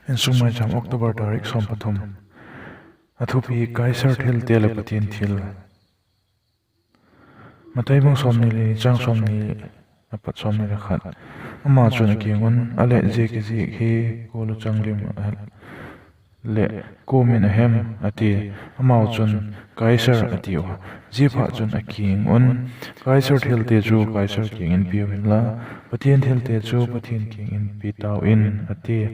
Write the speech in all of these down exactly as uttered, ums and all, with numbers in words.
Insung Maicham, October tarik sawm pathum. A thupi: Kaisar thilte leh Pathian thil. Mathai bung sawmni leh ni, chang sawmni apat sawmni leh khat. Ama chun a kiang un, A leh, zia kiziak hi kua luchang lim leh kua min a hem? a tia. Amau chun, Kaisar, a tiu a. Ziaphatchun a kiang un, Kaisar thilte chu Kaisar kiang in piau inla, Pathian thilte chu Pathian kiang in pia tau in, a tia.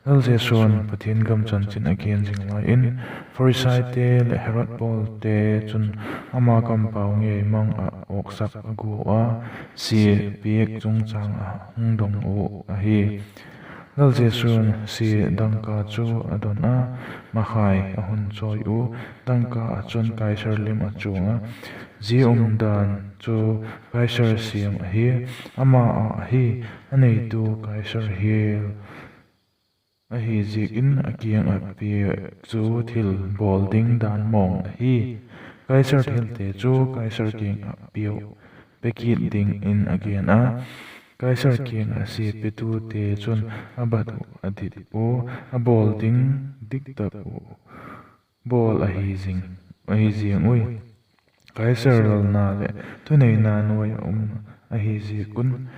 Lal Jesu'n Pathian gam chanchin a gen zing lai in, Pharisaite leh Herod pawlte chun ama kampau ngei mang ah awksak a guau a, sia piak chungchâng ah hung dong uh ahi. Lal Jesu'n sia dangka chu a don a, makhai a hun chawi u. Dangka ah chun Kaisar lim a chuang a, zia umdan chu Kaisar siam ahi. Ama ah ahi, a neitu Kaisar hial ahi ziakin a kiang ah piak chu thil bawl ding dan mawng ahi. Kaisar thilte chu Kaisar kiang ah piau, pe kit dingin a gen a. Kaisar kiang ah sia petute chun a bat uh a dit ua, a bawl ding diktak uh bawl ahi zing, ahi ziang ui. Kaisar lalna leh thuneina nuai ah um ahi ziak un,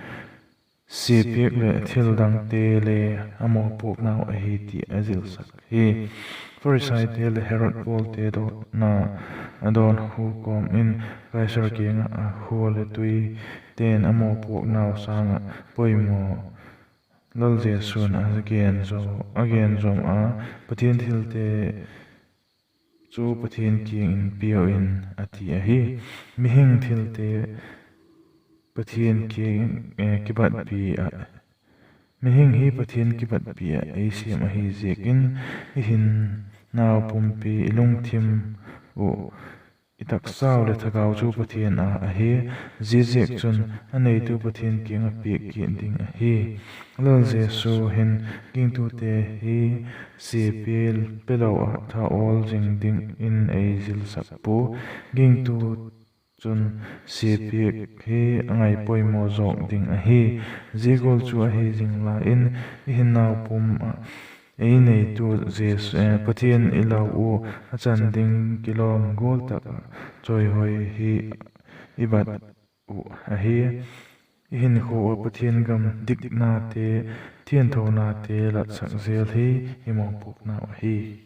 sia piak leh thil dangte le a mawpuaknau ahi ti a zilsak hi. Pharisaite leh Herod pawlte dawnna a dawnhu kawm in Kaisar kiang ah khua leh tuite'n a mawpuaknau sâng ah poimaw Lal Jesu'n a gen zawm a, Pathian thilte chu Pathian kiang in piau in, a ti ahi. Mihing thilte Pathian kiang, eh, kibatpi ah, mihing hi Pathian kibatpi ah ei siam ahi ziakin, i hinnau pumpi, i lungthim uh, i taksau leh thagau chu Pathian â ahi. Ziaziakchun, a neitu Pathian kiang ah piak kit ding ahi. Lal Jesu hin gingtute hi sia pia, pelo ah tha awl zing dingin ei zilsak pua. Gingtu chun sia piak hi a ngaipoimaw zawk ding ahi. Zia gual chu ahi zing lai in, i hinnau pum ah ei neitu Jesu, eh, Pathian i lau ua, a chan ding kilawm gual tak ah chawihoi hi i bat uh ahi. I hinkhua ah Pathian gam diknate, thianthonate latsak zel hi i mawpuaknau ahi.